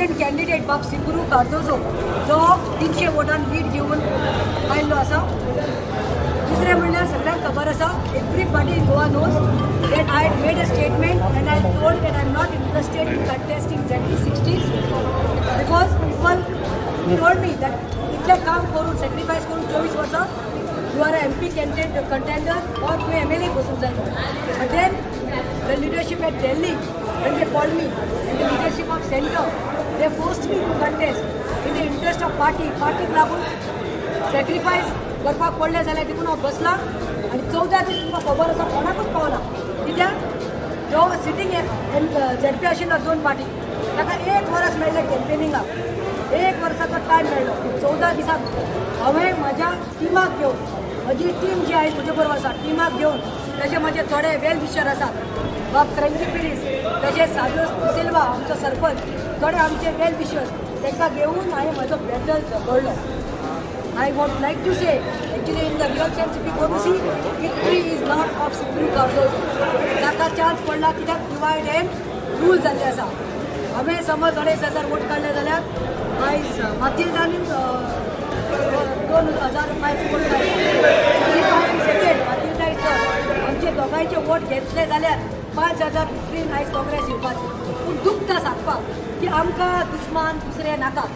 Opponent candidate बाब सिक्रू कार्दोजो जो 300 वोटान lead घेवन आयिल्लो आसा. दुसरें म्हणल्यार सगळ्यांक खबर आसा, everybody in Goa knows that I made a statement and I told that I am not interested in contesting ZP 16 because people told me that इतलें काम करून, सॅक्रिफायस करून 24 वर्सां, you are a MP candidate contender or तुवें MLA बसूंक जाय. But then the leadership at Delhi, when they called me, and the leadership of center, they forced me to contest in the interest of party. पार्टीक लागून sacrifice करपाक पडलें जाल्यार देखून हांव बसलां आनी 14 दीस तुमकां खबर आसा कोणाकूच पावना, कित्याक जो सिटींग झेडपी आशिल्लो दोन पार्टी, ताका एक वरस मेळ्ळें कॅम्पेनिंगाक, एक वर्साचो टायम मेळ्ळो. 14 दिसांक हांवें म्हाज्या टिमाक घेवन, म्हजी टीम जी आयज म्हजे बरोबर आसा, टिमाक घेवन, तशें म्हजे थोडे वेल विशर आसात, बाब फ्रेंकी पिरीस, तशें साजो सिल्वा आमचो सरपंच, थोडे आमचे वेल विशर्स, तांकां घेवन हांवें म्हजो battle झगडलो. I would like to say, actually in the real sense, if you go to see, victory is not of Sikru Cardozo. ताका चान्स पडला कित्याक डिवायड एंड रूल जाल्ले आसा. हांवें समज 2500 वोट काडले जाल्यार आयज मातिल्दानी 2000 फायव वोट काडले. If I am second, Matilda is third. आमचे दोगांयचे वोट घेतले जाल्यार 5000 विक्ट्रीन आयज काँग्रेस येवपाची. पूण दुखता सांगपाक की आमकां दुस्मान दुसरे नाका.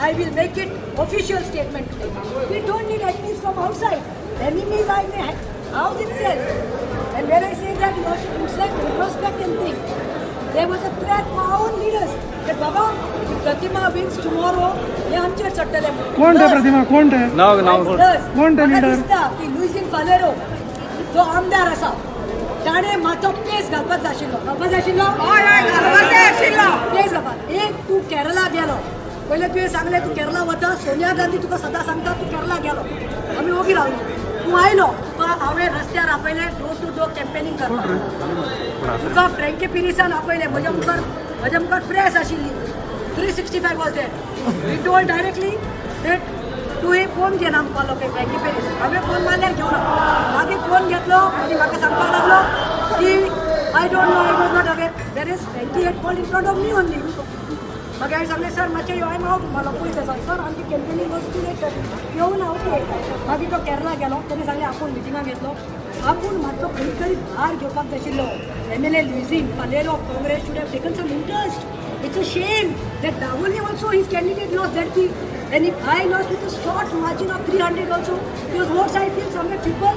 I will make it official statement today. We don't need enemies from outside. Enemies are in the house itself. And when I say that, you have to introspect and think. There was a threat for our own leaders that Baba, if Pratima wins tomorrow, हे आमचेर चडटले म्हणून. कोण ते प्रतिमा, कोण ते? नाव नाव कोण? कोण ते म्हाका leader? दिसता की लुईझीन फालेरो जो आमदार आसा, ताणें मातो पेस घालपाक जाय आशिल्लो, घालपाक जाय आशिल्लो. पेस घालपाक एक तूं केरला गेलो, पयलें तुवें सांगलें तूं केरला वता. सोनिया गांधी तुका सदां सांगता, तूं केरला गेलो, आमी ओगी रावली. तूं आयलो, तुका हांवें रस्त्यार आपयलें डोर टू डोर कॅम्पेनींग करपाक. तुका फ्रँकी पिरिसान आपयलें. म्हज्या मुखार प्रेस आशिल्ली, 365 was there. He told directly that तूं हे फोन घेना म्हणपाक लागलो फ्रँकी पेरीस. हांवें फोन मारल्यार घेवना. मागीर फोन घेतलो आनी म्हाका सांगपाक लागलो की I don't know, I was not aware. There is Frankie had called in front of me only. मागीर हांवें सांगलें, सर, मातशें यो, हांव आवट म्हणलो, पयस आसा सर, आमची कॅम्पेनींग वस्तू येवन ओके. मागीर तो केरला गेलो. तेणें सांगलें आपूण मिटिंगाक येतलो. आपूण मातसो खंय तरी भार घेवपाक जाय आशिल्लो. MLA Luizinho Faleiro of Congress should have taken some interest. It's a shame that Dabolim also his candidate lost that. And if I lost with a short margin of 300 also, those votes, I feel somewhere people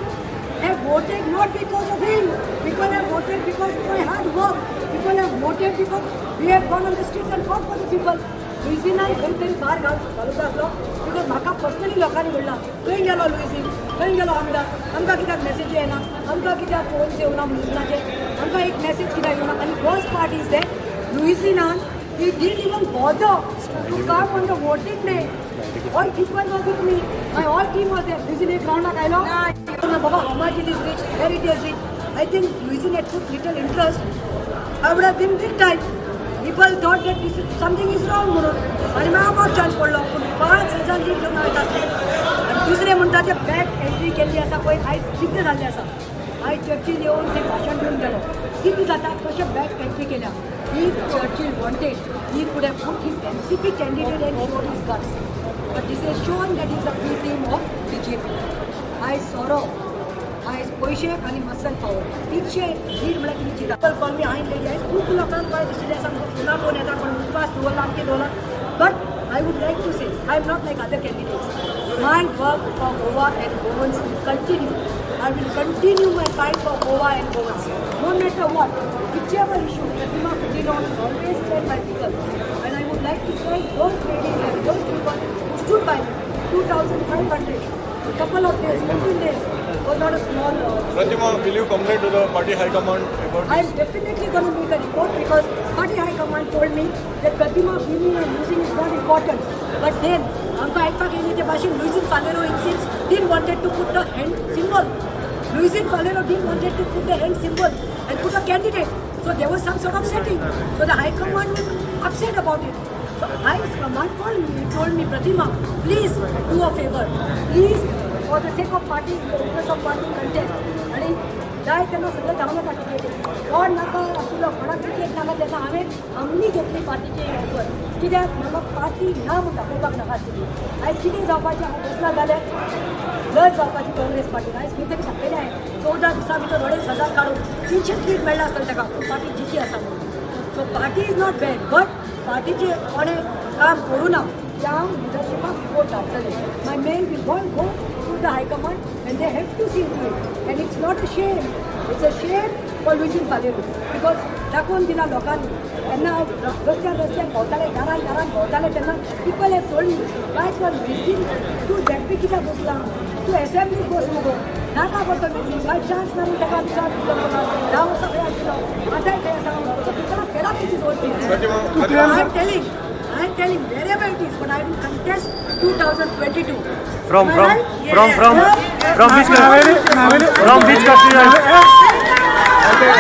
have voted not because of him. People have voted because of my hard work. People have voted because we have gone on the streets and fought for the people. लुईझिनाय खंय तरी भार घालूंक आसलो, because म्हाका personally लोकांनी म्हणलां, खंय गेलो लुईझीन, खंय गेलो आमदार, आमकां कित्याक मॅसेज येना, आमकां कित्याक फोन येवना लुईझिनाचे, आमकां एक मॅसेज कित्याक येवना? आनी worst part is that लुईझिनान he didn't even bother to come on the voting day. All people was with me. My all team was there. Luizin एक राउंडाक आयलो ना बाबा, how much it is reached, where it has reached. I think Luizin had put little interest. I would have been big time. People thought that this is, something is wrong म्हणून आनी मागीर हांव chance पडलो. पूण 5000 lead घेवन वयता आसले. आनी दुसरें म्हणटा ते बॅक एंट्री केल्ली आसा पळय, आयज सिद्ध जाल्लें आसा. आयज चर्चील येवन ते भाशण दिवन गेलो, सिद्ध जाता कशें बॅक एंट्री केल्या. If Churchill wanted, he could have put his NCP candidate and showed his guts. But this has shown that he is a B team of BJP. आयज सोरो, आयज पयशे आनी मसल पावर. 300 लीड म्हळ्यार कितें चिंता. Call मी हांवें लेडी, आयज खूब लोकांक वायट दिशिल्लें आसा, आमकां फोनार फोन येता, कोण उपास दवरला, आमचें दवरला. But I would like to say I am not like other candidates. My work for Goa and Goans will continue. I will continue my fight for Goa and Goans. No matter what, whichever issue, Pratima Quintillo will always stand by people. And I would like to thank those ladies and those people who stood by me. 2,500. A couple of days, 15 days was not a small Pratima, will you complain to the party high command about I'm definitely going to make a report because party high command told me that Pratima winning and losing is not important. But then, आमकां आयकपाक येयली ते भाशेन Luizinho Faleiro insists didn't wanted to put the hand symbol. Luizinho Faleiro didn't wanted to put the hand symbol and put a candidate. So there was some sort of setting. So the high command was upset about it. So high command called me, he told me, "Pratima, please do a favor. Please, for the sake of party, the interest of party, contest." आणि जाय तेन्ना सगळें जावं नाका टिकेटी. कोण नाका आशिल्लो, कोणाक टिकेट नाका तेन्ना हांवें आमी घेतली पार्टीची ऑफर. कित्याक म्हाका पार्टी ना म्हूण दाखोवपाक नाका आशिल्ली. आयज कितें जावपाचें हांव बसला जाल्यार लज जावपाची काँग्रेस पार्टीक. आयज कितें तरी दाखयलें हांवें, 14 दिसां भितर 2500 काडून 300 सीट मेळ्ळा आसतलें ताका, पूण पार्टी जिती आसा म्हणून. So party is not bad, but पार्टीचे कोणें काम करूं ना ते हांव लिडरशिपाक report धाडटलें. My mail will won't go to the high command and they have to see to it. And it's not a shame, it's a shame for losing Falerio, because दाखोवन दिला लोकांनी. तेन्ना हांव रस्त्यार रस्त्यार भोंवताले, दारान दारान भोंवताले, तेन्ना people have told me, "Why for meeting तूं झेडपी कित्याक बसला? तूं एसेंब्लीक बस मुगो." नाका करतो मिटींग. बाय चान्स ना म्हणून ताका आमी चान्स दिलो. 10 वर्सां खंय आशिल्लो, आतांय खंय आसा. So people are fed up with this whole thing. I am telling, I am telling wherever it is, but I will contest 2022. From Am I from right? From from which from which constituency?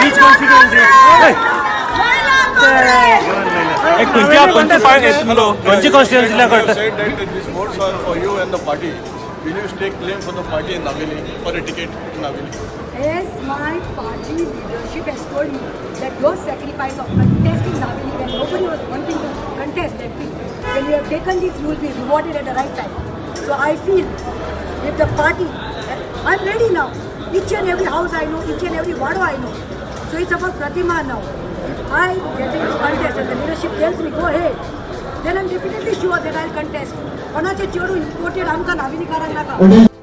Which constituency? Hey. खंयच्या खंयच्या Hello. खंयच्या कॉन्स्टिट्युएन्सीला You have करता? Said that these votes are for you and the party. Will you stake claim for the party in Navelim, for a ticket in Navelim? As my party leadership has told me that your sacrifice of contesting Navelim when nobody was wanting to contest that thing, when you have taken this, you will be rewarded at the right time. So I feel if the party, I'm ready now. Each and every house I know, each and every ward I know. So it's about Pratima now. If I get into contest and the leadership tells me go ahead, then I'm definitely sure that I'll contest. कोणाचे चेडूं imported आमकां नाविनीकारांक नाका.